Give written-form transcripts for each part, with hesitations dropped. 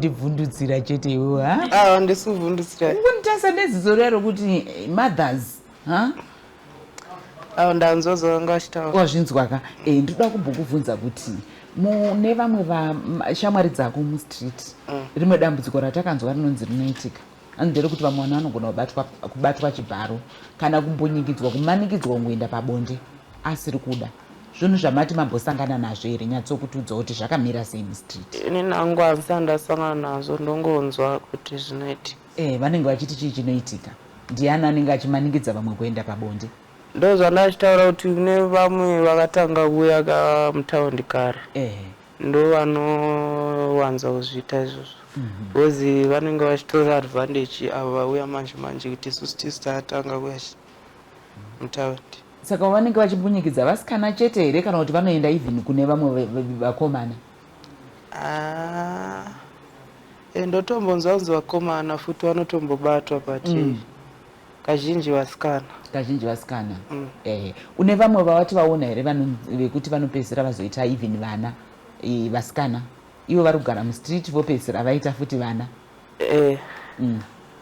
Ndibvundutsira chete iwewe ha? Ah, handisi kuvhundutsira. Kunditasa neziso riya rokuti mothers ha? Ah, ndanzwa zvavanga vachitaura. Wazvinzwa ka? Eh, ndoda kumbokubvunza kuti mune vamwe shamwari dzako mustreet rimwe dambudziko ratakanzwa rinonzi rinoitika anzi nderekuti vamwe vanhu vanogona kubatwa chibharo kana kumbonyikidzwa kumanikidzwa kungoenda pabonde asiri kuda. Zvinhu zvamati mambosangana nazvo here? Nyatsokutiudza kuti zvakamira sei mustreet. Ini nangu handisati ndasangana nazvo, ndongonzwa kuti zvinoitika. Eh, vanenge vachiti chii chinoitika? Ndiani anenge achimanikidza vamwe kuenda pabonde? Ndo zvandachitaura kuti kune vamwe vakatanga kuuya ka mutaundi kare. Ndo vanowanza kuzviita izvozvo. Because vanenge vachitora advantage avo vauya manje manje kuti isusu tisu tatanga kuuya mutaundi. Saka vanenge vachimbunyikidza vasikana chete here kana kuti vanoenda even kune vamwe vakomana? Ah, ndotombonzwa kunzi vakomana futi vanotombobatwa but kazhinji vasikana. Kazhinji vasikana. Ehe. Une vamwe vavati vaona here vekuti vanopedzisira vazoita even vana vasikana? Ivo vari kugara mustreet vopedzisira vaita futi vana.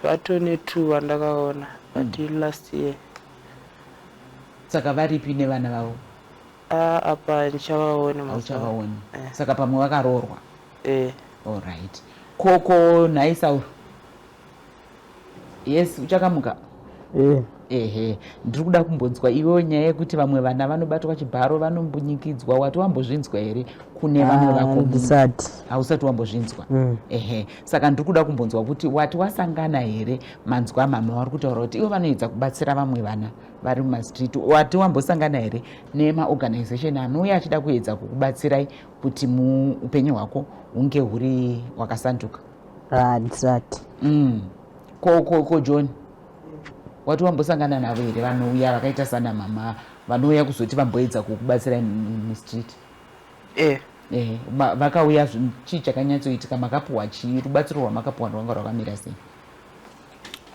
Vatone 2 vandakaona but last year. Saka varipi nevana vavo? Ah, apa ndichavaoni mazuva. Hauchavaoni. Saka pamwe vakaroorwa. Eh. Alright. Koko nhai Sauro. Yes, uchakamuka? Eh. Ehe, ndiri kuda kumbonzwa iwewe nyaya yekuti vamwe vana vanobatwa chibharo vanombunyikidzwa, wati wambozvinzwa here kune vamwe vako? Ndisati. Hausati wambozvinzwa? Ehe, saka ndiri kuda kumbonzwa kuti wati wasangana here manzwa mama vari kutaura kuti ivo vanoedza kubatsira vamwe vana vari mumastreet, wati wambosangana here nemaorganization anouya achida kuedza kukubatsirai kuti muupenyu hwako hunge huri hwakasanduka? Ndisati. Ko John, wati wambosangana navo here vanouya vakaita sana mama vanouya kuzoti vamboedza kukubatsirai mustreet? Vakauya, chii chakanyatsoitika? Makapuwa chii? Rubatsiro rwamakapuwa rwanga rwakamira sei?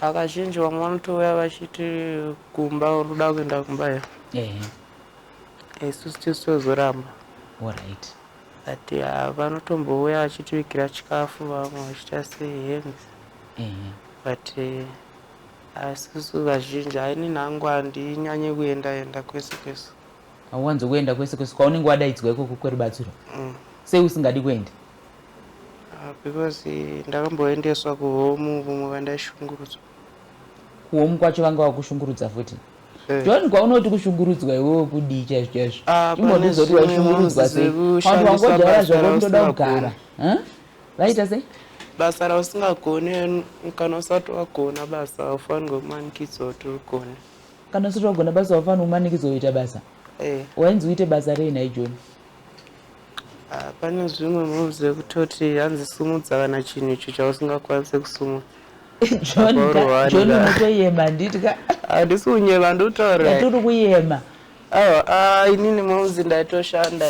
Kazhinji vamwe vanotouya vachiti kumba uri kuda kuenda kumba here? Isusu tisu tozoramba. Alright. But vanotombouya vachitivigira chikafu, vamwe vachiita sei hembe. But isusu vazhinji haini nhangu handinyanye kuenda enda kwese kwese. Hauwanzo kuenda kwese kwese kwaunenge wadaidzwa ikoko kwerubatsiro? Sei usingadi kuenda? Because ndakamboendeswa kuhome kumwe kwandaishungurudzwa. Kuhome kwacho vanga vakushungurudza futi? John, kwaunoti kushungurudzwa iwewe kudii chaizvo chaizvo? Pane Chimbondiudza kuti zvimwe waishungurudzwa sei? zvekushandiswa Vanhu vangojaira basa zvako kutoda rausingagoni. kugara. Vaita sei? Basa rausingagoni, kana usati wagona basa haufanirwi kumanikidzwa kuti urigone. Kana usati wagona basa haufanirwi kumanikidzwa kuita basa? Wainzi uite basa rei nhai John? Pane zvimwe moves zvekutoti hanzi sumudza kana chinhu icho chausingakwanisi kusumudza. John, Apa uri John one ka. unotoyema handiti ka? Handisi kunyema, ndotaura. Ndatiri kuyema. Aiwa, inini moves ndaitoshanda.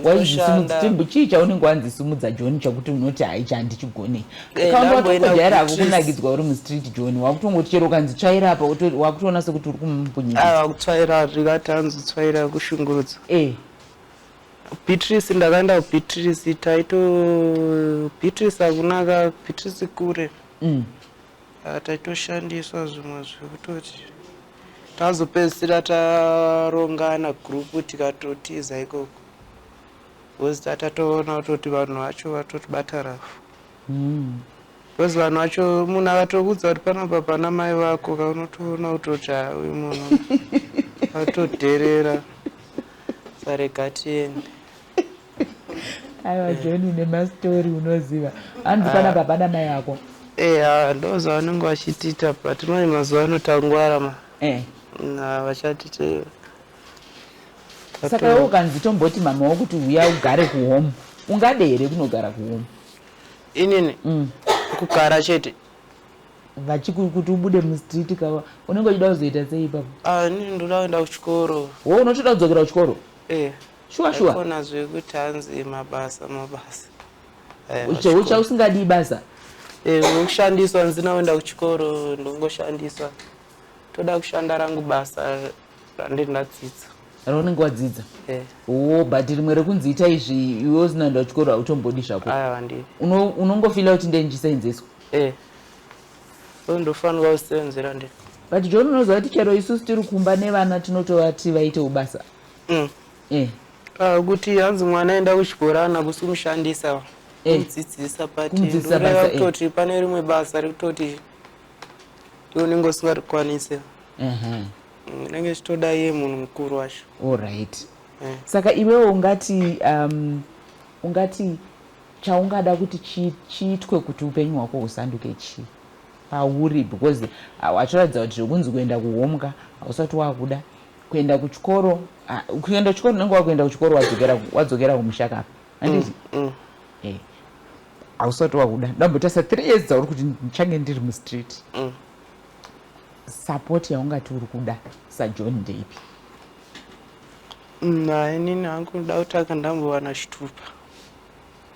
Waizvisimudza chii chaunenge wanzisimudza John chakuti unoti hai chandichigone? Kana Ndamboenda watokojaira hako kuTris. kunakidzwa uri mustreet John, wakutongoti chero ukanzi tsvaira apa wakutoona sekuti uri kumbunyikidza. Aiwa, kutsvaira ndingati hanzi tsvaira kushungurudzwa. Beatrice, ndakaenda kuBeatrice, taito Beatrice hakunaka, Beatrice kure. Taitoshandiswa zvimwe zvekutoti tazopedzisira tarongana group tikatotiza ikoko. Because tatoona kutoti vanhu vacho vatotibata rafu. Because vanhu vacho munhu akatokuudza kuti panapa pana mai vako ka, unotoona kutoti ha uyu munhu atodherera. Sarega tiende. Aiwa John, nemastori unoziva. Hanzi panapa pana mai vako. Ndo zvavanenge vachitiita but mai mazuva ano tangwara ma. Vachatite. Saka iwe ukanzi tomboti mama wokuti uya ugare kuhome, ungade here kunogara kuhome? Inini? Kugara chete. Vachikuti ubude mustreet kawa, unenge uchida kuzoita sei ipapo? Inini ndoda kuenda kuchikoro. Wo unotoda kudzokera kuchikoro? Shuwa shuwa. Haikona zvekuti hanzi mabasa mabasa. Chausingadii basa? Kushandiswa ndisina kuenda kuchikoro ndongoshandiswa. Toda kushanda rangu basa randinadzidza. Raunenge wadzidza? Eh. O, but rimwe rekunzi ita izvi iwe usina kuenda kuchikoro hautombodi zvako? Aya, handidi. Unongofila kuti ndendichiseenzeswa? Eh, so ndofanirwa kusenzera ndi. But John, unoziva kuti chero isusu tiri kumba nevana tinotovati vaitewo basa. Ah, kuti hanzi mwana aenda kuchikoro kusi kumushandisa, kumudzidzisa, but Kumudzidzisa ndoreva basa. kutoti pane rimwe basa rekutoti iwe unenge usingarikwanisi. Unenge chitoda iye munhu mukuru wacho. Allright. Saka iwewo ungati chaungada kuti chiitwe kuti upenyu hwako husanduke chii pauri? Because wachoratidza kuti zvekunzi kuenda kuhomga hausati wakuda kuenda kuchikoro. Ah, kuenda kuchikoro unenge wakuenda kuchikoro wadzokera kumusha kapa, handiti? Mm. Hausati wakuda. Ndambotarisa 3 years dzauri kuti ndichange ndiri mustreet. Support yaungati uri kuda saJohn ndeipi? Hai, inini hangu ndoda kutanga ndambowana chitupa.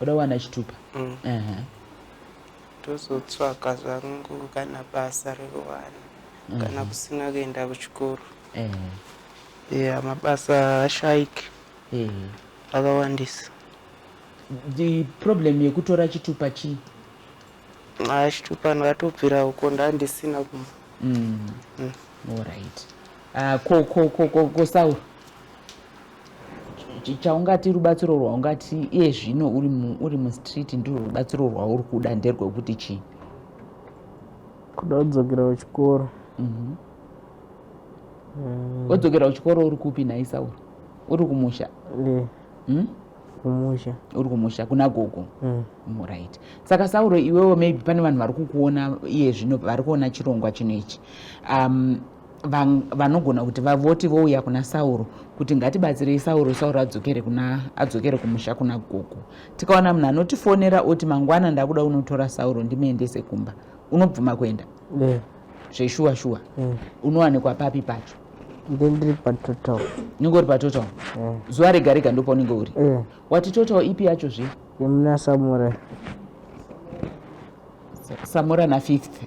Uda kuwana chitupa? Mm. Tozotsvaga zvangu kana basa rekuwana, kana kusina kuenda kuchikoro. Ya, mabasa ashaiki, akawandisa. The problem yekutora chitupa chii? Haa, chitupa ndakatobvira uko ndandisina kumba. Allright. Ko Sauro, chaungati rubatsiro rwaungati iye zvino uri mustreet ndirwo rubatsiro rwauri kuda nderwekuti chii? Kuda kudzokera kuchikoro. Wodzokera kuchikoro uri kupi nhai Sauro? Uri kumusha? Eh. Hmm? Kumusha. Uri kumusha kuna gogo? Mm. Right. Saka Sauro, iwewo maybe pane vanhu vari kukuona iye zvino, vari kuona chirongwa chino ichi, vanogona kuti vavoti vouya kuna Sauro kuti ngatibatsirei Sauro, Sauro adzokere kumusha kuna gogo. Tikaona munhu anotifonera oti mangwana ndakuda kunotora Sauro ndimuendese kumba, unobvuma kuenda? Eh. Zveshuwa shuwa? Mm. Unowanikwa papi pacho? Ndendiri paTotal. Unenge uri paTotal? Eh. Zuva rega rega ndopaunenge uri? Eh. Wati Total ipi yacho zve? Yemuna Samura. Samora naFifth?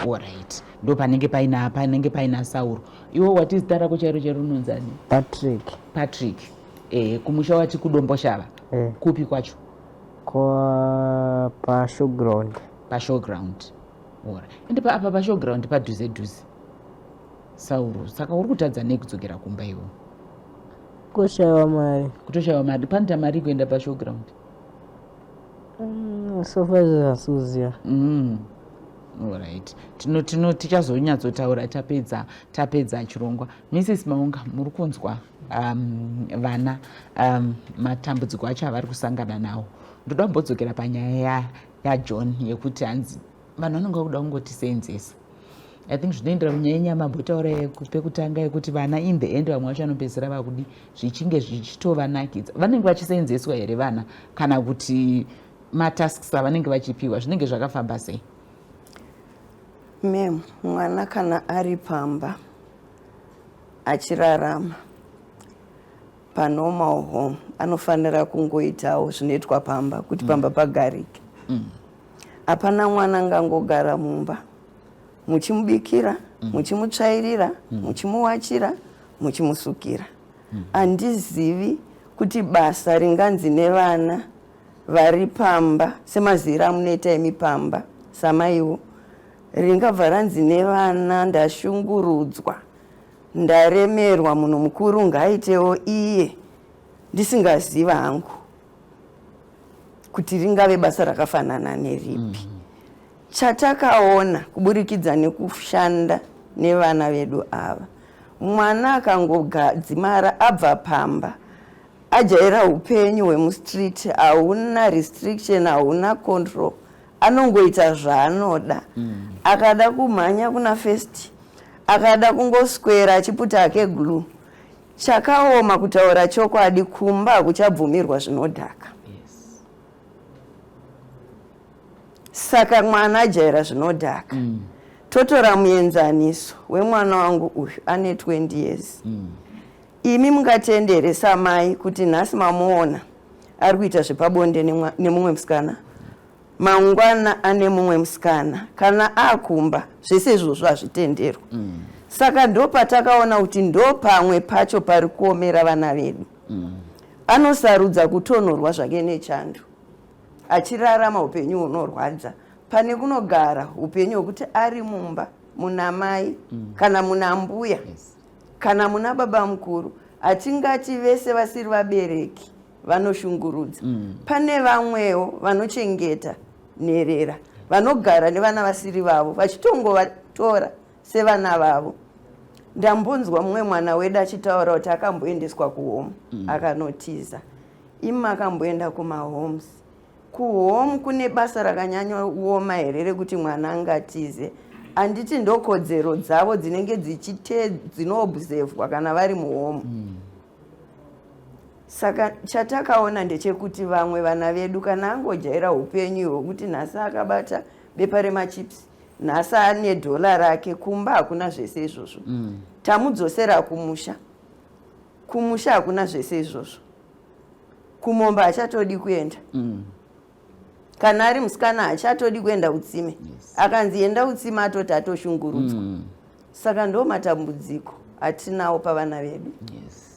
Allright, ndo panenge paina Sauro. Iwo wati zita rako chairo chairo unonzani? Patrick. Patrick. Kumusha wati kuDomboshava? Eh. Kupi kwacho? Kwa pashowground. Pashowground. Ora, ende apa pashowground padhuze dhuze, Sauro. Saka uri kutadza nei kudzokera kumba iwo? Kushayiwa mari. Kutoshayiwa mari? Panoita mari kuenda pashowground? So far zvasuziva. Allright, tino tino tichazonyatsotaura tapedza chirongwa. Mrs Maunga, muri kunzwa vana, matambudziko acho avari kusangana nawo. Ndoda kumbodzokera panyaya yaJohn yekuti hanzi vanhu vanonga kuda kungotiseenzesa. I think zvinoendera kunyaya yenyamambotaura pekutanga yekuti vana in the end vamwe vacho vanopedzisira vakudi zvichinge zvichitovanakidza. Vanenge vachiseenzeswa here vana, kana kuti matasks avanenge vachipiwa zvinenge zvakafamba sei? Ma'am, mwana kana ari pamba achirarama panormal home anofanira kungoitawo zvinoitwa pamba kuti pamba pagarike. Hapana mwana angangogara mumba muchimubikira, muchimutsvairira, muchimuwachira, muchimusukira. Handizivi kuti basa ringanzi nevana vari pamba semazira amunoita imi pamba samaiwo ringabva ranzi nevana, "Ndashungurudzwa, ndaremerwa, munhu mukuru ngaaitewo iye." Ndisingaziva hangu kuti ringave basa rakafanana neripi. Chatakaona kuburikidza nekushanda nevana vedu ava, mwana akangogadzimara abva pamba ajaira upenyu hwemustreet, hauna restriction, hauna control, anongoita zvaanoda. Akada kumhanya kuna First, akada kungoswera achiputa ake glue. Chakaoma, kutaura chokwadi, kumba hakuchabvumirwa zvinodhaka. Saka mwana ajaira zvinodhaka. Totora muenzaniso wemwana wangu uyu ane 20 years. Imi mungatendere samai kuti nhasi mamuona ari kuita zvepabonde nemumwe musikana, mangwana ane mumwe musikana, kana akumba zvese izvozvo hazvitenderwa? Saka ndopatakaona kuti ndopamwe pacho pari kuomera vana vedu. Anosarudza kutonhorwa zvake nechando achirarama upenyu hunorwadza pane kunogara upenyu hwekuti ari mumba muna mai kana muna mbuya kana muna baba mukuru. Hatingati vese vasiri vabereki vanoshungurudza. Pane vamwewo vanochengeta nherera, vanogara nevana vasiri vavo vachitongovatora sevana vavo. Ndambonzwa mumwe mwana wedu achitaura kuti akamboendeswa kuhome akanotiza. Imi akamboenda kumahomes. Kuhome kune basa rakanyanyooma here rekuti mwana angatize? Handiti ndokodzero dzavo dzinenge dzinoobservwa kana vari muhome. Saka chatakaona ndechekuti vamwe vana vedu kana angojaira upenyu hwekuti nhasi akabata bepa remachips, nhasi ane dhola rake, kumba hakuna zvese izvozvo. Tamudzosera kumusha, kumusha hakuna zvese izvozvo. Kumombe hachatodi kuenda. Kana ari musikana hachatodi kuenda kutsime. Akanzi enda kutsime atoti atoshungurudzwa. Saka ndo matambudziko atinawo pavana vedu. Yes.